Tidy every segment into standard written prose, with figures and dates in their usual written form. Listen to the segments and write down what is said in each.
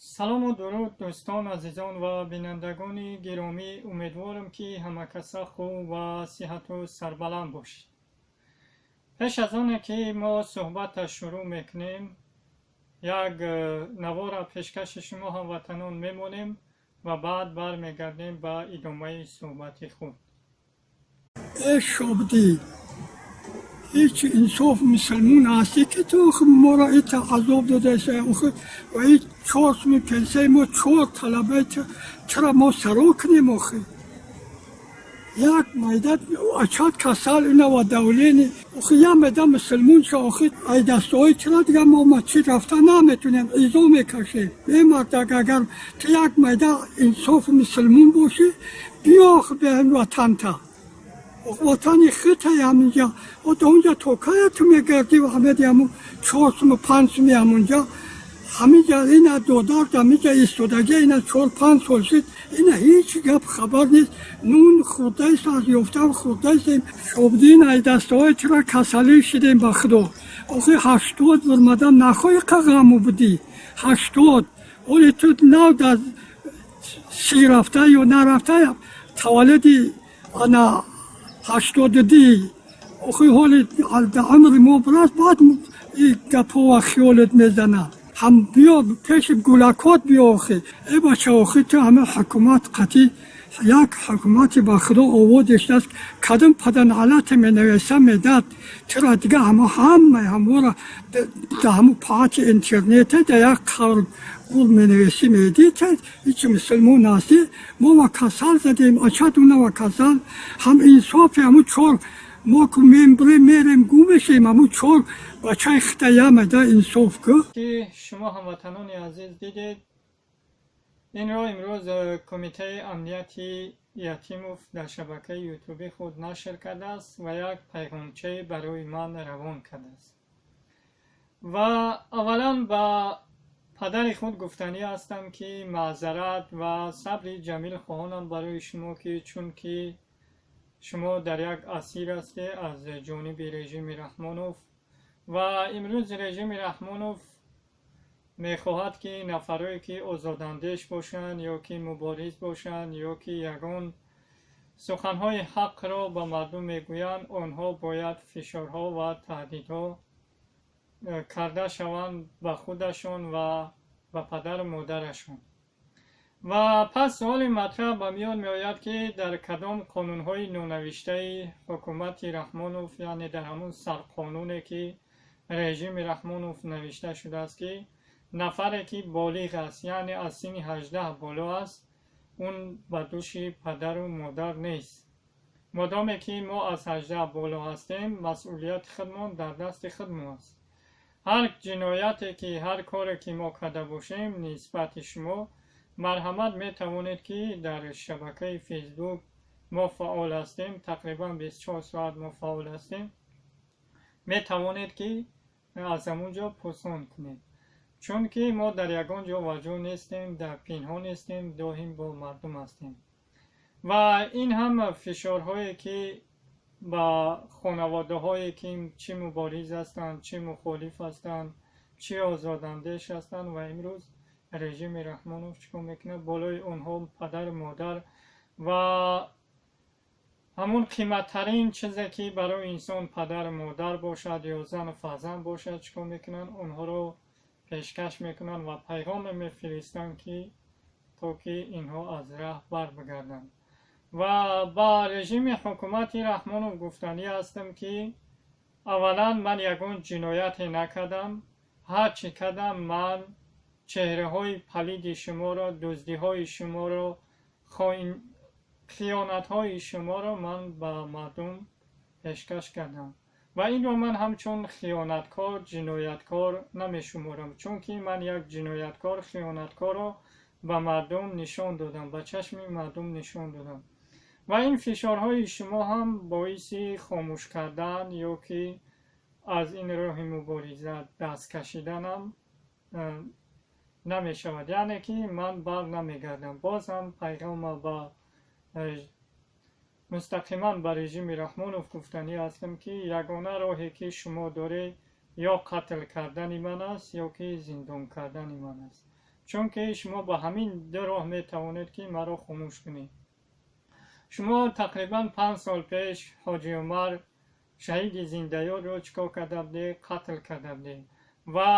Салому дуруд, дӯстон, азизон ва бинандагони гиромӣ. Умедворам, ки ҳамакаса хуб ва сиҳату сарбаланд бошед. Пеш аз оне ки мо суҳбатро шурӯъ мекунем, як навора пешкаши шумо ҳамватанон мемонем ва баъд бармегардем ба идомаи суҳбати худ. Э Шобдӣ, ҳеҷ инсоф мусулмон ҳастӣ, ки ту моро ита азоб додаи? Ва и 4 суми пенсияи мо, чор талабаи чара мо саро кунем? Охи, як майда ачат касал ина ва давление. Охи, як майда мусулмон ша. Охи, ай дастҳои чара дига мо масҷид рафта наметунем, изо мекашем. Е мардак, агар ту як майда инсоф мусулмон бошӣ, биё ба ватанта, ватани хитай ҳаминҷа. Онҷа то кая ту мегардӣ? Ва ҳамеди ҳамун 4 суму 5 суми ҳамунҷа, ҳаминҷа ина додар ҳаминҷа истодагӣ, ина 4-5 сол шид, ина ҳеҷ гап хабар нест. Нун хӯрдаист, аз ёфтам хӯрдаистем. Шобдин, ай дастҳои чира касалӣ шидем, ба худо. Охи, 80 бурмадам, нахоҳи қағаму будӣ 80. Оли ту нав дар 30 рафта ё нарафта, таваллуди ана 82. Охи, ҳоли умри мо бираст, баъд гапҳо ва хиёлет мезанад. Ҳам биё пеши гулакот, биё. Охи, э бача, охи, ту ҳама ҳукумат қатӣ як ҳукумати, ба худо, оводеш аст. Кадом паданалате менависа медад чира дига? Ҳама ҳамаи ҳамора да ҳаму паҳати интернете да як қавр гул менависӣ медӣ. Ҳеҷ мусулмон ҳастӣ? Мо ва касал задем, ачадуна ва касал. Ҳам инсофи ҳаму чор мо ку мембирем, мерем, гум мешем. Ҳаму чор бачаи хитаямада инсоф ку. Ки шумо ҳамватанони азиз дидед, инро имрӯз Кумитаи амнияти Ятимов дар шабакаи ютуби худ нашр кардааст ва як пайғомчае барои ман равон кардааст. Ва аввалан ба падари худ гуфтанӣ ҳастам, ки маъзарат ва сабри ҷамил хоҳонам барои шумо, ки чунки шумо дар як асир ҳастед аз ҷониби режими Раҳмонов. Ва имрӯз режими Раҳмонов мехоҳад, ки нафарое ки озодандеш бошанд ё ки мубориз бошанд, ё ки ягон суханҳои ҳақро ба мардум мегӯянд, онҳо бояд фишорҳо ва таҳдидҳо карда шаванд ба худашон ва ба падару модарашон. Ва пас суоли матраҳ ба миён меояд, ки дар кадом қонунҳои нонавиштаи ҳукумати Раҳмонов, яъне дар ҳамун сарқонуне ки режими Раҳмонов навишта шудааст, ки нафаре ки болиғ аст, яъне аз синни 18 боло аст, он ба дӯши падару модар нест? Модоме ки мо аз 18 боло ҳастем, масъулияти худмон дар дасти худмон аст. Ҳар ҷинояте ки, ҳар коре ки мо карда бошем нисбати шумо, марҳамат, метавонед, ки дар шабакаи Фейсбук мо фаъол ҳастем, тақрибан 24 соат мо фаъол ҳастем, метавонед, ки аз ҳамун ҷо пурсон кунед, чунки мо дар ягон ҷо ваҷо нестем, дар пинҳон нестем, доим бо мардум ҳастем. Ва ин ҳам фишорҳое ки ба хонаводаҳое ки чӣ мубориз ҳастанд, чӣ мухолиф ҳастанд, чӣ озодандеш ҳастанд, ва имрӯз режими Раҳмонов чӣ кор мекунад болои онҳо? Падару модар ва ҳамун қиматтарин чизе ки барои инсон падару модар бошад ё зану фарзанд бошад, чӣ кор мекунанд? Онҳоро пешкаш мекунанд ва пайғоме мефиристанд, ки то ки инҳо аз раҳ барбигарданд. Ва ба режими ҳукумати Раҳмонов гуфтанӣ ҳастам, ки аввалан ман ягон ҷинояте накардам. Ҳар чӣ кардам, ман чеҳраҳои палиди шуморо, дуздиҳои шуморо, хиёнатҳои шуморо ман ба мардум пешкаш кардам. Ва инро ман ҳамчун хиёнаткор, ҷинояткор намешуморам, чунки ман як ҷинояткор, хиёнаткорро ба мардум нишон додам, ба чашми мардум нишон додам. Ва ин фишорҳои шумо ҳам боиси хомӯш кардан ё ки аз ин роҳи мубориза даст кашиданам намешавад, яъне ки ман бар намегардам. Боз ҳам пайғома ба мустақиман ба режими Раҳмонов гуфтанӣ ҳастам, ки ягона роҳе ки шумо доред, ё қатл кардани ман аст, ё ки зиндон кардани ман аст. Чунки шумо ба ҳамин ду роҳ метавонед, ки маро хомӯш кунед. Шумо тақрибан 5 сол пеш Ҳоҷи Умар шаҳиди зиндаёдро чӣ кор карда будед? Қатл карда будед. Ва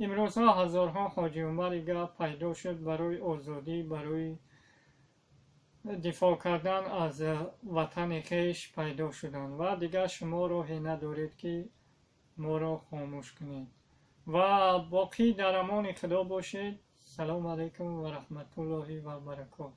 имрӯзҳо ҳазорҳо Ҳоҷи Умарига пайдо шуд, барои озодӣ, барои дифоъ кардан аз ватани хеш пайдо шуданд. Ва дигар шумо роҳе надоред, ки моро хомӯш кунед. Ва боқӣ дар амони Худо бошед. Салому алайкум ва раҳматуллоҳи ва баракот.